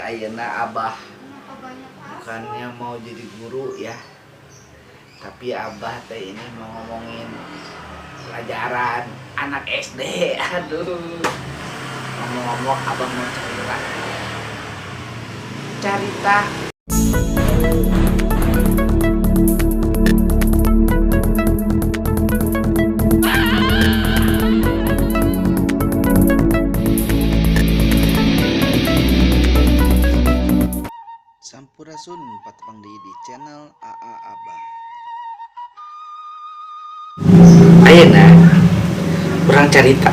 Ayeuna Abah bukannya mau jadi guru ya, tapi Abah teh ini mau ngomongin pelajaran anak SD. Aduh, ngomong-ngomong Abah mau cerita carita. Sampurasun, patepang deui di channel AA Abah. Ayeuna urang carita.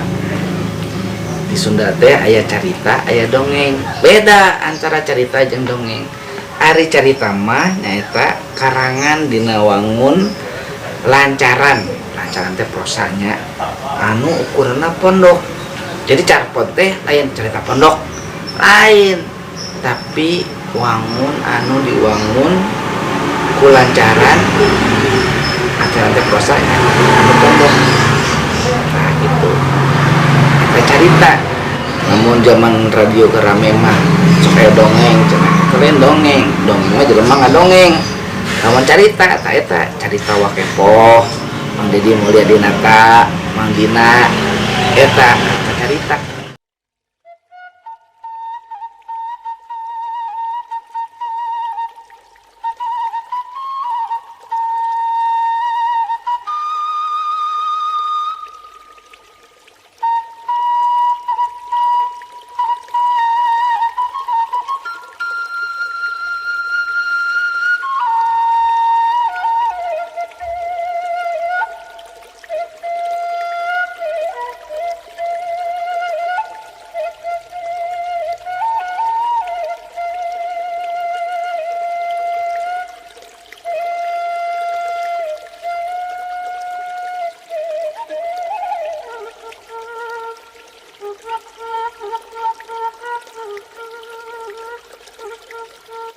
Di Sunda teh aya carita, aya dongeng. Beda antara carita jeung dongeng. Ari carita mah nyaeta karangan dina wangun lancaran. Lancaran teh prosanya anu ukuranna pondok. Jadi carpon teh lain carita pondok, lain, tapi wangun anu diwangun ku lancaran, lancaran teh prosanya anu pondok. Nah, gitu eta carita. Namun zaman radio rame mah sok aya dongeng cenah. Eta lain dongeng, dongeng mah jelema ngadongeng. Lamun carita eta, eta carita Wa Kepoh, Mang Deddy Mulyadinata, Mang Dina, eta eta carita.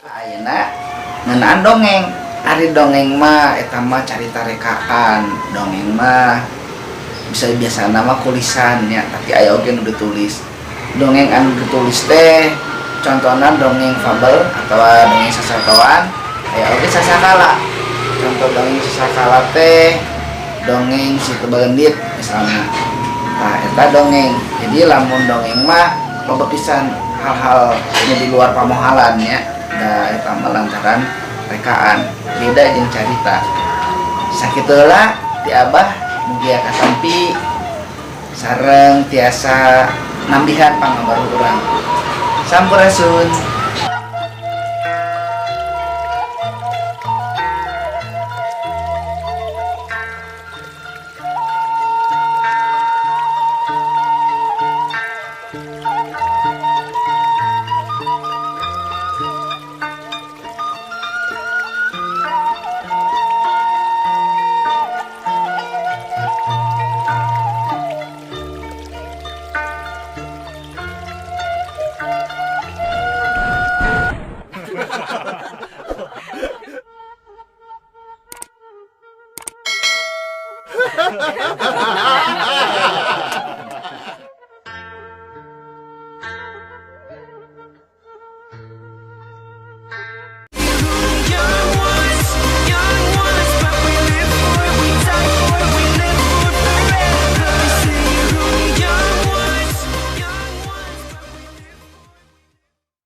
Ayeuna ngeunaan dongeng. Ari dongeng mah eta mah carita rekaan. Dongeng mah bisa biasana mah ku lisan ya, tapi aya oge nu ditulis. Dongeng anu ditulis teh contohna dongeng fabel atau dongeng sasatoan, aya oge sasakala. Contoh dongeng sasakala teh dongeng Si Tebel Gendit misalnya. Nah, eta dongeng. Jadi lamun dongeng mah loba pisan hal-hal nya di luar pamohalan ya. Da eta mah lantaran rekaan, beda jeung carita. Sakitu heula ti Abah, mugia katampi sareng tiasa nambihan pangabaru urang. Sampurasun.